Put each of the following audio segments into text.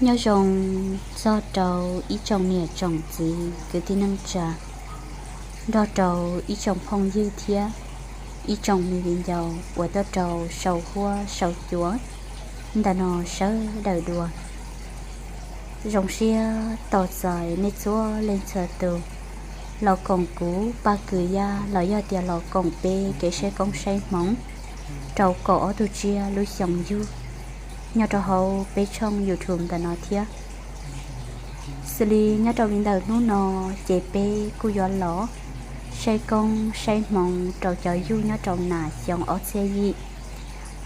Nyob zoo txog rau ib tsoom niam tsoom txiv kwv tij neej tsa, nrog rau ib tsoom phooj ywg thiab ib tsoom me viv ncaus uas tuaj rau saum huab saum cua ntawm no sawv daws dua. Zoo siab tos txais nej txhua leej txhua tus los koom kuv Paj Kwv Yaj los yog tias los koom peb kev saib koob saib hmoov rau kaum ob tug tsiab lub xyoo yug nyob rau hauv peb tshooj YouTube ntawm no thiab. Xws li nyob rau li ntawm hnub no, ces peb kuj yuav los saib koob saib hmoov rau cov yug nyob rau nas xyoo ob txhiab yim,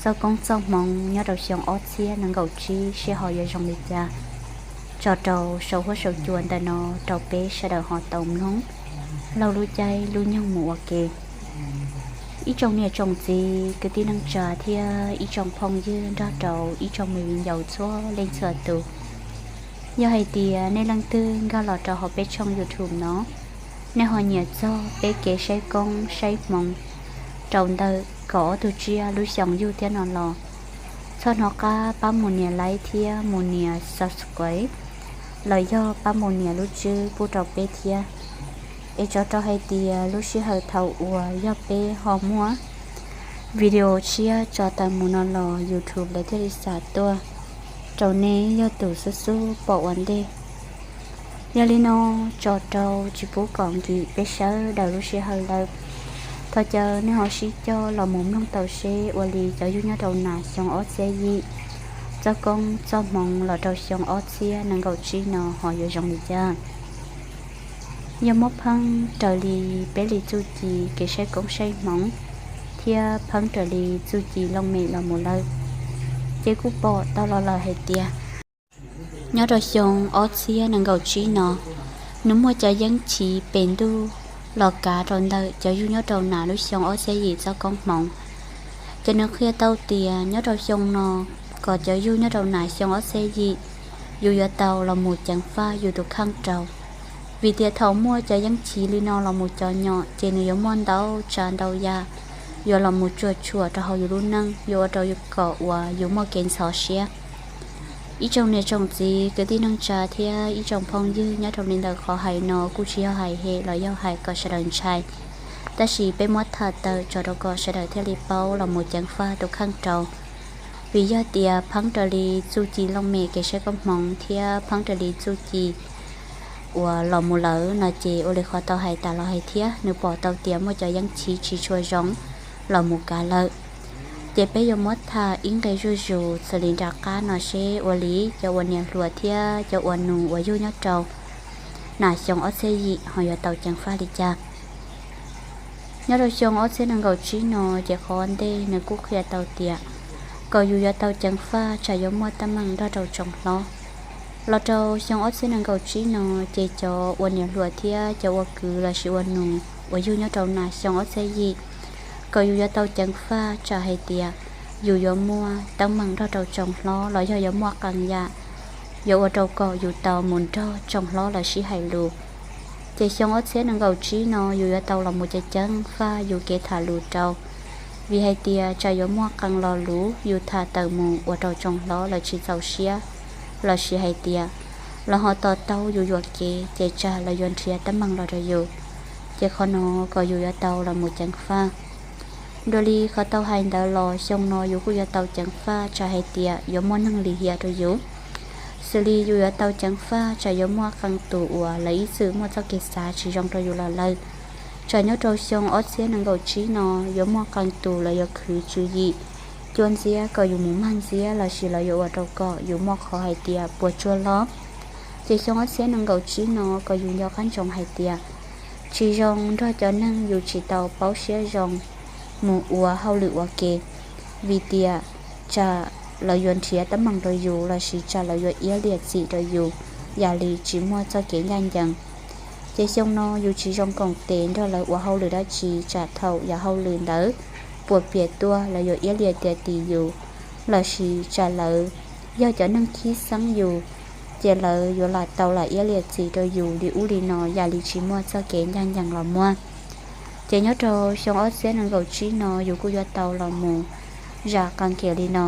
txoj koob txoj hmoov nyob rau xyoo ob txhiab nees nkaum tsib seb ho yuav zoo li cas, tso rau saum huab saum cua ntawm no rau peb sawv daws ho tau mloog laug lub caij lub nyoog mus ua ke. Ib tsoom niam tsoom txiv kwv tij neej tsa thiab ib tsoom phooj ywg nrog rau ib tsoom me viv ncaus txhua leej txhua tus, yog hais tias nej leej twg nkag los rau hauv peb tshooj YouTube no, nej ho nyiam txog peb kev saib koob saib hmoov rau ntawm kaum ob tug tsiab lub xyoo yug thiab no los, txhob hnov qab pab mus nias like thiab mus nias subscribe los yog pab mus nias lub tswb pub rau peb thiab. Es tso rau hais tias lub sij hawm thaum uas yog peb ho muaj video tshiab tso tawm mus no los YouTube lawv thiaj li xam tuaj rau nej yog tus xub xub pom ua ntej. Yog li no, tso rau tsis pub kom nkim peb sawv daws lub sij hawm lawm, thov caw nej ho sib coj los mus mloog tau seb ua li cov yug nyob rau nas xyoo ob txhiab yim, txoj koob txoj hmoov los rau xyoo ob txhiab nees nkaum tsib no ho yuav zoo li cas. Yog muab pheeb raws li peb li txuj ci kev saib koob saib hmoov thiab pheeb raws li txuj ci looj mem los mus lawm, ces kuj pom tau los lawm hais tias nyob rau xyoo ob txhiab nees nkaum tsib no, nws muaj cov yeeb chiv pes ntuj los kav rau ntawm cov yug nyob rau nas lub xyoo ob txhiab yim txoj koob hmoov. Ces nws qhia tau tias nyob rau xyoo no, kom cov yug nyob rau nas xyoo ob txhiab yim, yus yuav tau los mus ceev faj yus tus kheej rau. Vim tias thaum muaj cov yeeb chiv li no los mus cov nyom ces nws yuav muaj ntau tsav ntau yam yuav los mus tsuam tshuam rau hauv yus lub neej, yuav ua rau kom uas yus muaj kev ntxhov siab. Ib tsoom niam tsoom txiv kwv tij neej tsa thiab ib tsoom phooj ywg, nyob rau li ntawm qhov hais no kuj tsis yog hais hem los yog hais kom sawv daws ntshai, tab sis peb muab tham tawm tso rau kom sawv daws thiaj li paub los mus ceev faj tus kheej rau. Vim yog tias pheeb raws li txuj ci looj mem kev saib koob hmoov thiab pheeb raws li txuj ci uas los mus lawm no ces ua li qhov tau hais tas los hais thiab, nws pom tau tias muaj cov yeeb chiv tsis tshua zoo los mus kav lawm. Ces peb yuav muab tham ib nqe zuj zus xws li nram qab no seb ua li cov uas niam hluas thiab cov uas nus uas yug nyob rau nas xyoo ob txhiab yim ho yuav tau ceev faj li cas. Nyob rau xyoo ob txhiab nees nkaum tsib no ces qhov ntej nws kuj qhia tau tias kom yus yuav tau ceev faj tsam yuav muaj teeb meem nrog rau tsoom hlob. Los rau xyoo ob txhiab nees nkaum tsib no, ces cov ua niam hluas thiab cov ua kwv lossis ua nus uas yug nyob rau nas xyoo ob txhiab yim, kom yus yuav tau ceev faj tsam hais tias yus yuav muaj teeb meem nrog rau tsoom hlob los yog yuav muaj qee yam yuav ua rau kom yus tau mus nrog tsoom hlob lawv sib hais lus. Ces xyoo ob txhiab nees nkaum tsib no yus yuav tau los mus ceev ceev faj yus kev tham lus rau, vim hais tias tsam yuav muaj qee lo lus yus tham tawm mus ua rau tsoom hlob lawv tsis txaus siab, lossis hais tias lawv ho to taub yus yuam kev ces tsam lawv yuav nrhiav teeb meem los rau yus. Ces qhov no kom yus yuav tau los mus ceev faj. Dua li qhov tau hais ntawd los xyoo no yus kuj yuav tau ceev faj tsam hais tias yuav muaj neeg lim hiam rau yus, xws li yus yuav tau ceev faj tsam yuav muaj qee tus uas lawv ib txwm muaj txoj kev xav tsis zoo rau yus los lawm. Tsam nyob rau xyoo ob txhiab nees nkaum tsib no yuav muaj qee tus lawv yuav khwv tswv yim, cua ntxiab kom yus mus mag ntxiab lossis lawv yuav ua rau kom yus muaj qhov hais tias puas tsuaj loj. Ces xyoo ob txhiab nees nkaum tsib no kom yus nco qab ntsoov hais tias tsis zoo nrog cov neeg yus tsis tau paub siab zoo mus ua hauj lwm ua ke, vim tias tsam lawv yuav nrhiav teeb meem rau yus lossis tsam lawv yuav iab liam txim rau yus, yam li tsis muaj txoj kev ncaj ncees. Ces xyoo no yus tsis zoo koom tes nrog lawv ua hauj lwm dab tsi tsam thaum yam hauj lwm ntawd puas piam tuaj lawv yuav iab liam tiam tim yus, lossis tsam lawv yog cov neeg khib xeeb yus, ces lawv yuav lam tau lam iab liam txim rau yus li ub li no, yam li tsis muaj txoj kev ncaj ncees los muaj. Ces nyob rau xyoo ob txhiab nees nkaum tsib no yus kuj yuav tau los mus zam qee kiag li no,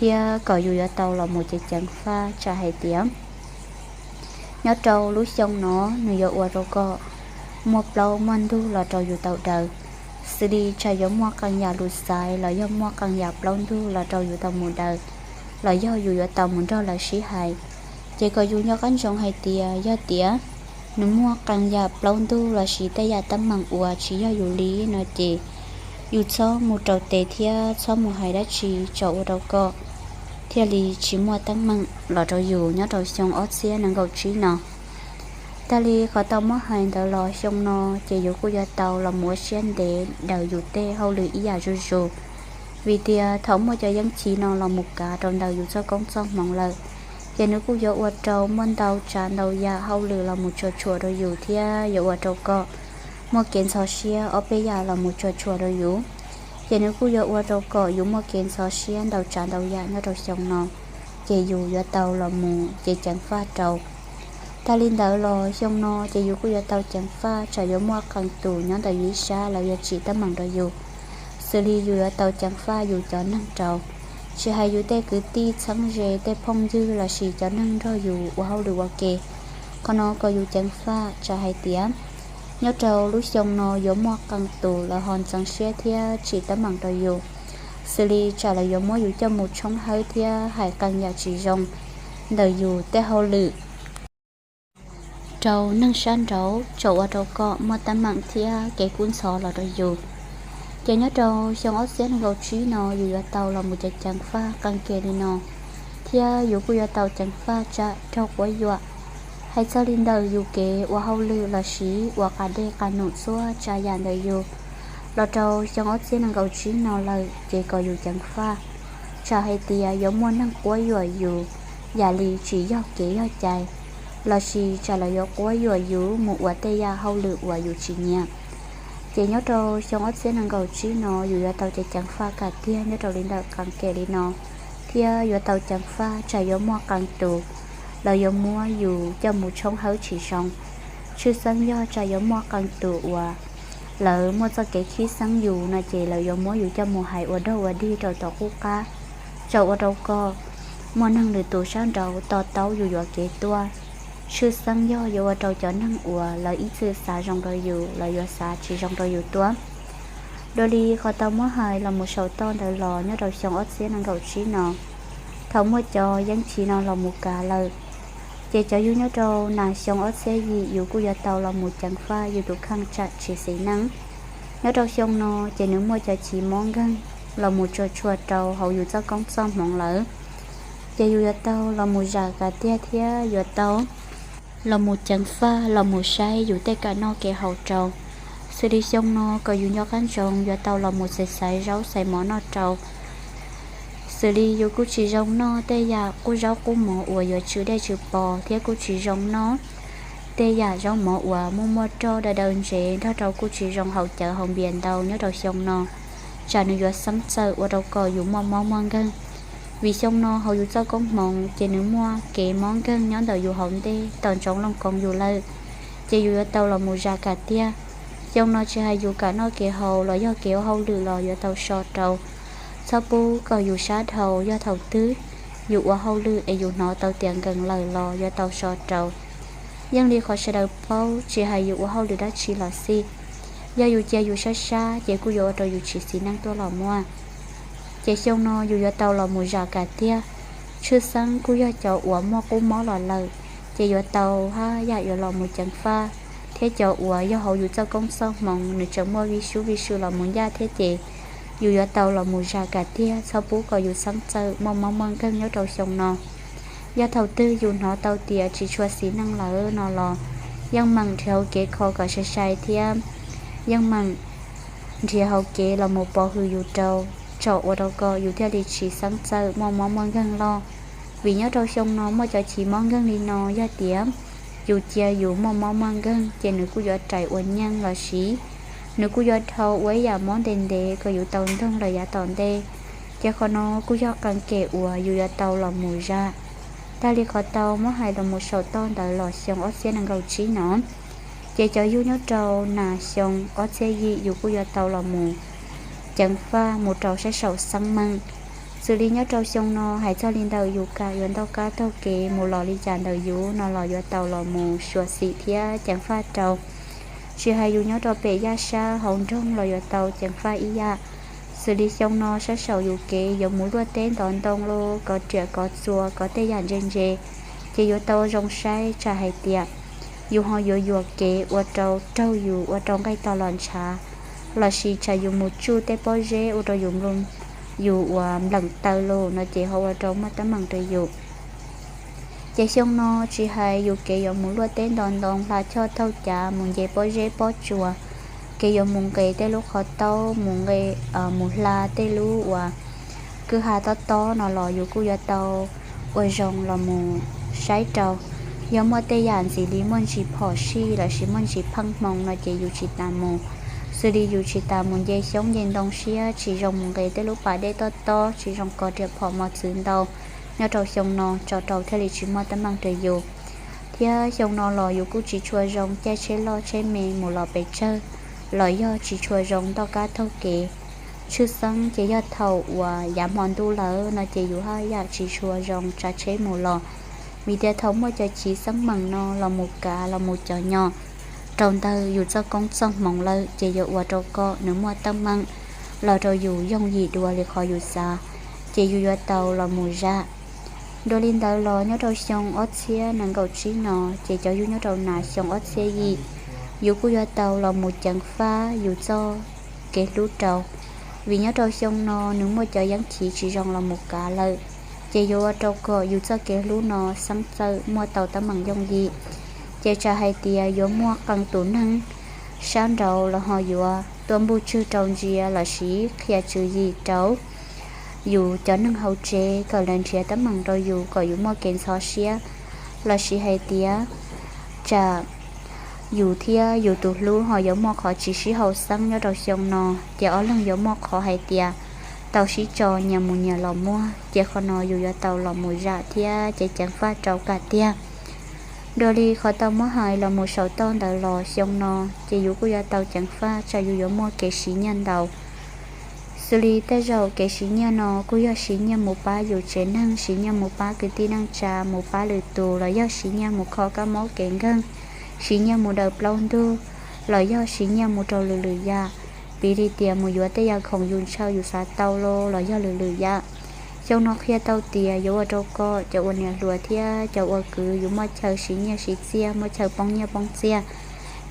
thiab kom yus yuav tau los mus ceev ceev faj tsam hais tias nyob rau lub xyoo no nws yuav ua rau kom muaj plaub muaj ntug los rau yus tau daws, xws li tsam yuav muaj qee yam lus xaiv los yog muaj qee yam plaub ntug los rau yus tau mus daws, los yog yus yuav tau mus nrog lawv sib hais. Ces kom yus nco qab ntsoov hais tias yog tias nws muaj qee yam plaub ntug lossis tej yam teeb meem uas tsis yog yus li no ces yus txhob mus rau tes thiab txhob mus hais dab tsi tsam ua rau kom thiaj li tsis muaj teeb meem los rau yus nyob rau xyoo ob txhiab nees nkaum tsib no. Tag li qhov tau muab hais ntawd los xyoo no ces yus kuj yuav tau los mus ua siab ntev daws yus tej hauj lwm ib yam zuj zus, vim tias thaum muaj cov yeeb chiv no los mus kav rau ntawm yus txoj koob txoj hmoov lawm, ces nws kuj yuav ua rau muaj ntau tsav ntau yam hauj lwm los mus tsuam tsuam rau yus thiab yuav ua rau kom muaj kev ntxhov siab ob peb yam los mus tsuam tsuam rau yus. Ces nws kuj yuav ua rau kom yus muaj kev ntxhov siab ntau tsav ntau yam nyob rau xyoo no, ces yus yuav tau los mus ceev ceev faj rau. Tag li ntawd los xyoo no ces yus kuj yuav tau ceev faj tsam yuav muaj qee tus nyob ntawm yus ib sab lawv yuav tsim teeb meem rau yus, xws li yus yuav tau ceev faj yus cov neeg rau, tsis hais yus tej kwv tij txheeb ze tej phooj ywg lossis cov neeg nrog yus ua hauj lwm ua ke. Qhov no kom yus ceev faj tsam hais tias nyob rau lub xyoo no yuav muaj qee tus lawv ho ntxeev siab thiab tsim teeb meem rau yus, xws li tsam lawv yuav muab yus coj mus tshoob hawb thiab hais qee yam tsis zoo ntawm yus tej hauj lwm rau neeg sab nraud tsam ua rau kom muaj teeb meem thiab kev kub ntxhov los rau yus. Ces nyob rau xyoo ob txhiab nees nkaum tsib no yus yuav tau los mus ceev ceev faj qee kev li no, thiab yus kuj yuav tau ceev faj tsam raug quab yuam. Hais txog li ntawm yus kev ua hauj lwm lossis ua qas dej qas num txhua tsav yam ntawm yus los rau xyoo ob txhiab nees nkaum tsib no lawm ces kom yus ceev faj tsam hais tias yuav muaj neeg quab yuam yus yam li tsis yog kev yog cai, lossis tsam lawv yuav quab yuam yus mus ua tej yam hauj lwm uas yus tsis nyiam. Ces nyob rau xyoo ob txhiab nees nkaum tsib no yus yuav tau ceev ceev faj kam tiag nyob rau li ntawm qee kev li no, thiab yuav tau ceev faj tsam yuav muaj qee tus lawv yuav muab yus coj mus tshoob hawb tsis zoo. Tshwj xeeb yog tsam yuav muaj qee tus uas lawv muaj txoj kev khib xeeb yus no ces lawv yuav muab yus coj mus hais ua dog ua dig rau tom qub qab, tsam ua rau kom muaj neeg lwm tus sab nraud to taub yus yuam kev tuaj. Tshwj xeeb yog yuav ua rau cov neeg uas lawv ib txwm xav zoo rau yus lawv yuav xav tsis zoo rau yus tuaj. Dua li qhov tau muab hais los mus saum toj ntawd los nyob rau xyoo ob txhiab nees nkaum tsib no, thaum muaj cov yeeb chiv no los mus kav lawm, ces cov yug nyob rau nas xyoo ob txhiab yim yus kuj yuav tau los mus ceev faj yus tus kheej tsam tsis xiv neej. Nyob rau xyoo no ces nws muaj cov chiv mob nkeeg los mus tsuag tsuag rau hauv yus txoj koob txoj hmoov lawm, ces yus yuav tau los mus zam kam tiag thiab yuav tau los mus ceev faj los mus saib yus tej kam noj kev haus rau. Xws li xyoo no kom yus nco qab ntsoov yuav tau los mus xaiv xaiv zaub xaiv mov noj rau. Xws li yus kuj tsis zoo noj tej yam qub zaub qub mov uas yuav tsw dej tsw pos thiab kuj tsis zoo noj tej yam zaub mov uas muaj muaj roj daw daw ntsev nrog rau kuj tsis zoo haus cawv haus npias ntau nyob rau xyoo no, tsam nws yuav xeeb txawm ua rau kom yus muaj mob muaj nkeeg. Vim xyoo no hauv yus txoj koob hmoov ces nws muaj kev mob nkeeg nyob ntawm yus hauv ntej tom ntsoov looj koov yus lawm, ces yus yuav tau los mus zam kam tiag. Xyoo no tsis hais yus kam noj kev haus los yog kev ua hauj lwm los yuav tau so rau. Txhob pub kom yus sab dhau, yog thaum twg yus ua hauj lwm es yus hnov tau tias nkees lawm los yuav tau so rau. Yeej li qhov sawv daws paub, tsis hais yus ua hauj lwm dab tsi los xij, yog yus cia yus sab sab ces kuj yuav ua rau yus tsis xiv neej tuaj los muaj. Ces xyoo no yus yuav tau los mus zam kam tiag. Tshwj xeeb kuj yog cov uas muaj qub mob los lawm, ces yuav tau haj yam yuav los mus ceev faj, thiab cov uas yog hauv yus txoj koob txoj hmoov nws tseem muaj vij sub vij sw los mus ncaj thiab ces yus yuav tau los mus zam kam tiag, txhob pub kom yus xeeb txawm muaj mob muaj nkeeg nyob rau xyoo no. Yog thaum twg yus hnov tau tias tsis tshua xiv neej lawm no los yeej meem nrhiav hauv kev kho kom sai sai thiab yeej meem nrhiav hauv kev los mus pov hwm yus rau, tsam ua rau kom yus thiaj li tsis xeeb txawm muaj mob muaj nkeeg loj. Vim nyob rau xyoo no muaj cov chiv mob nkeeg li no, yog tias yus cia yus muaj mob muaj nkeeg ces nws kuj yuav rais ua nyeej los sis nws kuj yuav dhau ua ib yam mob ntev ntev kom yus tau ntoog lawm yav tom ntej. Ces qhov no kuj yog qee kem uas yus yuav tau los mus zam. Tag li qhov tau muab hais los mus saum toj ntawd los xyoo ob txhiab nees nkaum tsib no, ces cov yug nyob rau nas xyoo ob txhiab yim yus kuj yuav tau los mus ceev faj mus rau sab saum xeeb meej. Xws li nyob rau xyoo no hais txog li ntawm yus kam yuav ntau kab taug kev mus los li cas ntawm yus no los yuav tau los mus xyuam xim thiab ceev faj rau. Tsis hais yus nyob rau pem yaj sab hauv nroog los yuav tau ceev faj ib yam. Xws li xyoo no sab saum yus kev yuav mus luaj teb ntov ntoo los kov riam kov txuas kov tej yam ntse ntse, ces yuav tau zoo saib tsam hais tias yus ho yuav yuam kev ua rau raug yus ua rau nqaij to los ntshav, lossis tsam yus mus tsuj tej pob zeb ua rau yus, yus uas npleem taw lawm no ces ho ua rau muaj teeb meem rau yus. Ces xyoo no tsis hais yus kev yuav mus luaj teb ntov ntoo hla choj taug cav mus nce pob zeb pob tsuas, kev yuav mus nqes tej lub qhov taub mus nqes, mus hla tej lub uas kwj ha tob tob no los yus kuj yuav tau ua zoo los mus saib rau. Yog muaj tej yam ntxim li muaj ntsis phom sij lossis muaj ntsis pheej hmoo no ces yus tsis tas mus. Xws li yus tsis tas mus nce xyoob nce ntoo siab, tsis zoo mus nqes tej lub pas dej tob tob, tsis zoo kov riam phom mos txwv ntau. Nyob rau xyoo no tso rau thiaj li tsis muaj teeb meem rau yus. Thiab xyoo no los yus kuj tsis tshua zoo caij tsheb loj tsheb me mus los pes tsawg, los yog tsis tshua zoo ntau kab taug kev. Tshwj xeeb ces yog thaum uas yav hmo ntuj lawm no ces yus haj yam tsis tshua zoo tsav tsheb mus los, vim tias thaum muaj cov chiv xeeb meem no los mus kav los mus cov nyo rau ntawm yus txoj koob txoj hmoov lawm ces yuav ua rau kom nws muaj teeb meem los rau yus yooj yim dua li qhov yus xav, ces yus yuav tau los mus zam. Dua li ntawd los nyob rau xyoo ob txhiab nees nkaum tsib no, ces cov yug nyob rau nas xyoo ob txhiab yim, yus kuj yuav tau los mus ceev faj yus txoj kev hlub rau. Vim nyob rau xyoo no nws muaj cov yeeb chiv tsis zoo los mus kav lawm, ces yuav ua rau kom yus txoj kev hlub no xeeb txawj muaj tau teeb meem yooj yim. Ces tsam hais tias yuav muaj qee tus neeg sab nraud los ho yuav tuaj npuj tswg rau ntsia lossis qhia tswv yim rau yus cov neeg hauv tsev kom lawv nrhiav teeb meem rau yus kom yus muaj kev ntxhov siab, lossis hais tias tsam yus thiab yus tus hlub ho yuav muaj qhov tsis sib haum xeeb nyob rau xyoo no, ces ob leeg yuav muaj qhov hais tias tau sib tso nyias mus nyias los muag, ces qhov no yus yuav tau los mus zam thiab ceev ceev faj rau kom tiag. Dua li qhov tau muab hais los mus saum toj ntawd los xyoo no, ces yus kuj yuav tau ceev faj tsam yus yuav muaj kev siv nyiaj ntau. Xws li tej zaum kev siv nyiaj no kuj yog siv nyiaj mus pab yus tsev neeg, siv nyiaj mus pab kwv tij neej tsa, mus pab lwm tus, los yog siv nyiaj mus kho kab mob kev nkeeg, siv nyiaj mus daws plaub ntug, los yog siv nyiaj mus rau lwm lwm yam, piv li tias mus yuav tej yam khoom yus ntshaw yus xav tau los los yog lwm lwm yam. Xyoo no qhia tau tias yuav ua rau kom cov ua niam hluas thiab cov ua kwv yus muaj chaw siv nyiaj siv txiaj, muaj chaw poob nyiaj poob txiaj.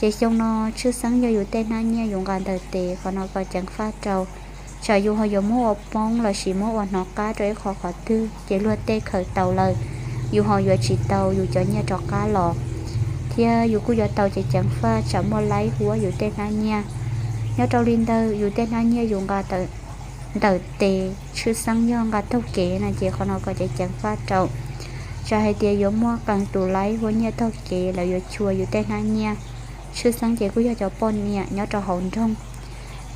Ces xyoo no tshwj xeeb yog yus tej hnab nyiaj yus nqa ntawm tes, qhov no kom ceev faj rau, tsam yus ho yuav muab ua poob lossis muab ua hnov qab rau ib qho qhov twg ces luag tej khaws tau lawm, yus ho yuav tsis tau yus cov nyiaj rov qab los. Thiab yus kuj yuav tau ceev ceev faj tsam muaj laib huab yus tej hnab nyiaj. Nyob rau li ntawd yus tej hnab nyiaj yus nqa ntawm tes tshwj xeeb yog nqa taug kev no ces qhov no kom ceev ceev faj rau, tsam hais tias yuav muaj qee tus laib huab nyiaj taug kev lawv yuav chua yus tej hnab nyiaj. Tshwj xeeb ces kuj yog cov poj niam nyob rau hauv nroog,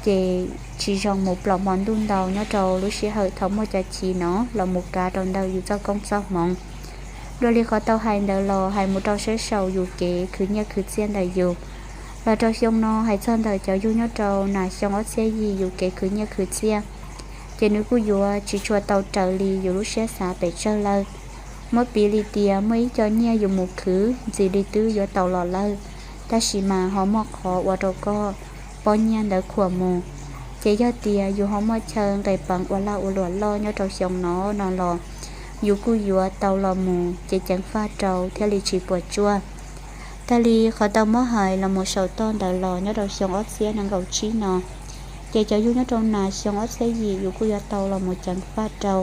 ces tsis zoo mus plaub hmo ntuj ntau nyob rau lub sij hawm thaum muaj cov chiv no los mus kav rau ntawm yus txoj koob txoj hmoov. Dua li qhov tau hais ntawd los hais mus rau sab saum yus kev khwv nyiaj khwv txiaj ntawm yus, los rau xyoo no hais txog ntawm cov yug nyob rau nas xyoo ob txhiab yim yus kev khwv nyiaj khwv txiaj, ces nws kuj yuav tsis tshua tau raws li yus lub siab xav pes tsawg lawm. Muab piv li tias muaj ib co nyiaj yus mus khwv ntxim li twb yuav tau los lawm, tab sis mas ho muaj qhov ua rau koj pob nyiaj ntawd khuam mus. Ces yog tias yus ho muaj chaw nqes peev ua lag ua luam loj nyob rau xyoo no no los yus kuj yuav tau los mus ces ceev faj rau thiaj li tsis puas tsuaj. Tag li qhov tau muab hais los mus saum toj ntawd los nyob rau xyoo ob txhiab nees nkaum tsib no, ces cov yug nyob rau nas xyoo ob txhiab yim yus kuj yuav tau los mus ceev faj rau,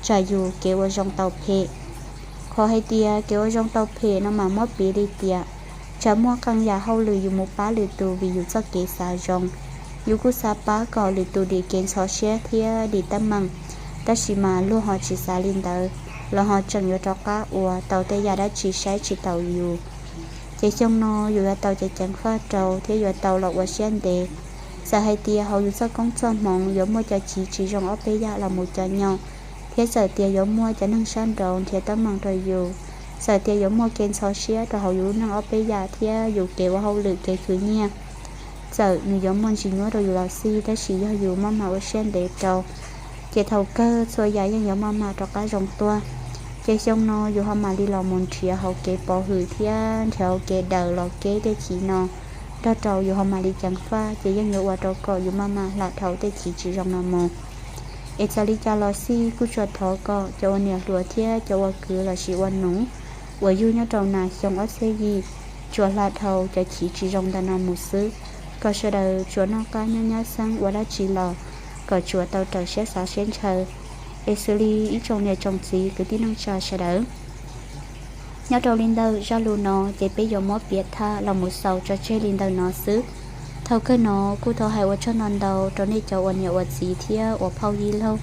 tsam yus kev ua zoo tau phem. Qhov hais tias kev ua zoo tau phem no mas muab piv li tias tsam muaj qee yam hauj lwm yus mus pab lwm tus vim yus txoj kev xav zoo, yus kuj xav pab kom lwm tus dim kev ntxhov siab thiab dim teeb meem, tab sis mas luag ho tsis xav li ntawd, los ho tseem yuav rov qab ua tau tej yam dab tsi saib tsis taus yus. Ces xyoo no yus yuav tau ceev ceev faj rau thiab yuav tau los ua siab ntev. Txawm hais tias hauv yus txoj koob txoj hmoov yuav muaj cov chiv tsis zoo ob peb yam los mus cov nyo, thiab txawm tias yuav muaj cov neeg sab nraud nrhiav teeb meem rau yus, txawm tias yuav muaj kev ntxhov siab rau hauv yus lub neej ob peb yam thiab yus kev ua hauj lwm kev khwv nyiaj, txawm nws yuav muaj ntsis nyuaj rau yus los xij, tab sis yog yus maj mam ua siab ntev rau, Ces thaum kawg txhua yam yeej yuav maj mam rov qab zoo tuaj. Ces xyoo no yus ho mam li los mus nrhiav hauv kev pov hwm thiab nrhiav hauv kev daws los keb tej chiv no, nrog rau yus ho mam li ceev faj, ces yeej yuav ua rau kom yus maj mam hla dhau tej chiv tsis zoo no mus. Es txawm li cas los xij kuj tsuas thov kom cov ua niam hluas thiab cov ua kwv lossis ua nus uas yug nyob rau nas xyoo ob txhiab yim, tsuas hla dhau cov chiv tsis zoo ntawm no mus xwb, kom sawv daws tsuas noj qab nyob nyab xeeb ua dab tsi los kom tsuas tau raws siab xav siab ntshaw. Es xws li ib tsoom niam tsoom txiv kwv tij neej tsa sawv daws, nyob rau li ntawm zaj lus no ces peb yuav muab piav tham los mus xaus tso tseg li ntawm no xwb. Thaum kawg no kuj thov hais ua tsaug ntau ntau rau nej cov ua niam ua txiv thiab ua phauj yij laug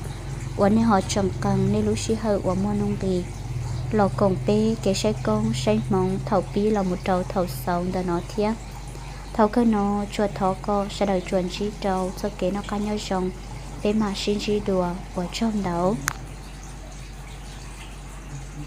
uas nej ho tseem qee nej lub sij hawm uas muaj nuj nqis los koom peb kev saib koob saib hmoov thaum pib los mus rau thaum xaus ntawm no thiab. Thaum kawg no tsuas thov kom sawv daws tsuas ntsib rau txoj kev noj qab nyob zoo, peb mam sib ntsib dua, ua tsaug ntau.